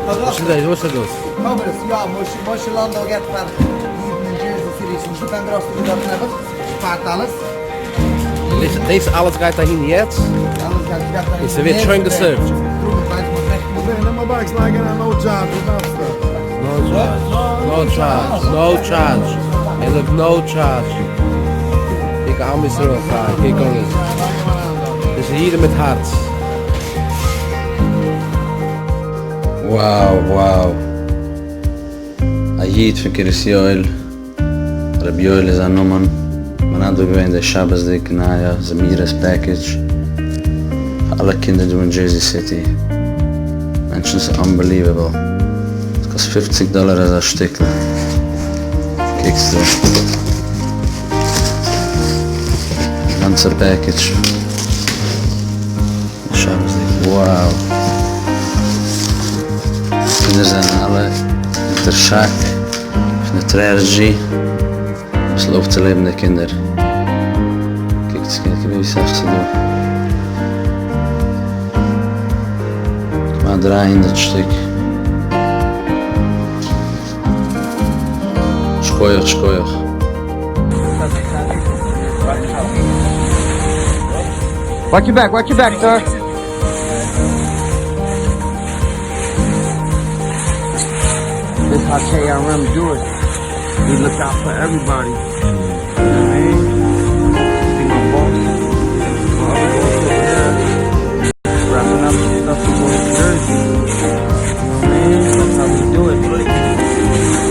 וואס איז דאס? וואס איז דאס? קאווערס, יא, משה לאנדא געט פאר אידן אין דזשערזי סיטי, ס'איז נישטא קיין גראסערי דארט נעבעך, שפארט אלעס. דאס אלעס גייט אהין יעצט? אלעס גייט גייט אהין. און ס'ווערט שוין גע serve ט? נעם א box לייג אריין no charge וואס דארפסטו? No charge, no charge, no charge, ער זאגט no charge. קוק עם ישראל חי, קוק אן דאס. דאס איז אידן מיט הארץ. Wow wow א איד פון קרית יואל, רבי יואל איז זיין נאמען, מנדב געווען די שבת'דיג נייע זמירות package פאר אלע קינדער דא אין דזשערזי סיטי, מענטשן ס'איז unbelievable, ס'קאסט פופציג דאלער אזא שטיקל, קוקטס דא, די גאנצע package. שבת'דיג wow! קינדער זענען אלע אונטער שאק פון די tragedy, אביסל אויפצולעבן די קינדער, קוקטס קוקט ווי סאך ס'איז דא, כמעט 300 שטיק, שכוח שכוח. Watch your back, watch your back, sir. This how KRM do it. We look out for everybody. You know what I mean? See my boss, my other boss over there, wrapping up some stuff to go to Jersey. You know what I mean? That's how we do it.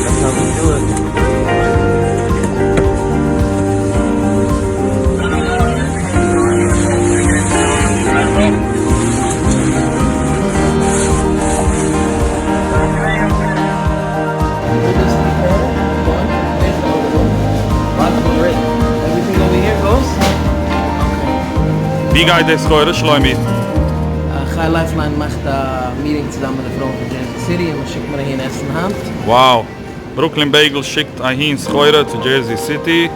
That's how we do it. ווי גייט די סחורה שלומי? חי Lifeline מאכט א meeting צוזאמען מיט די פרויען פון דזשערזי סיטי און מען שיקט מיר אהין עסן היינט. Wow! Brooklyn Bagel שיקט אהין סחורה צו דזשערזי סיטי.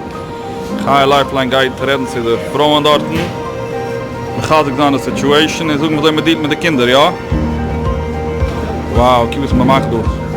חי Lifeline גייט רעדן צו די פרויען דארטן, מחזק זיין די situation און זאגן וויאזוי מען deal ט מיט די קינדער, יא? Wow! קוק וואס מען מאכט דא.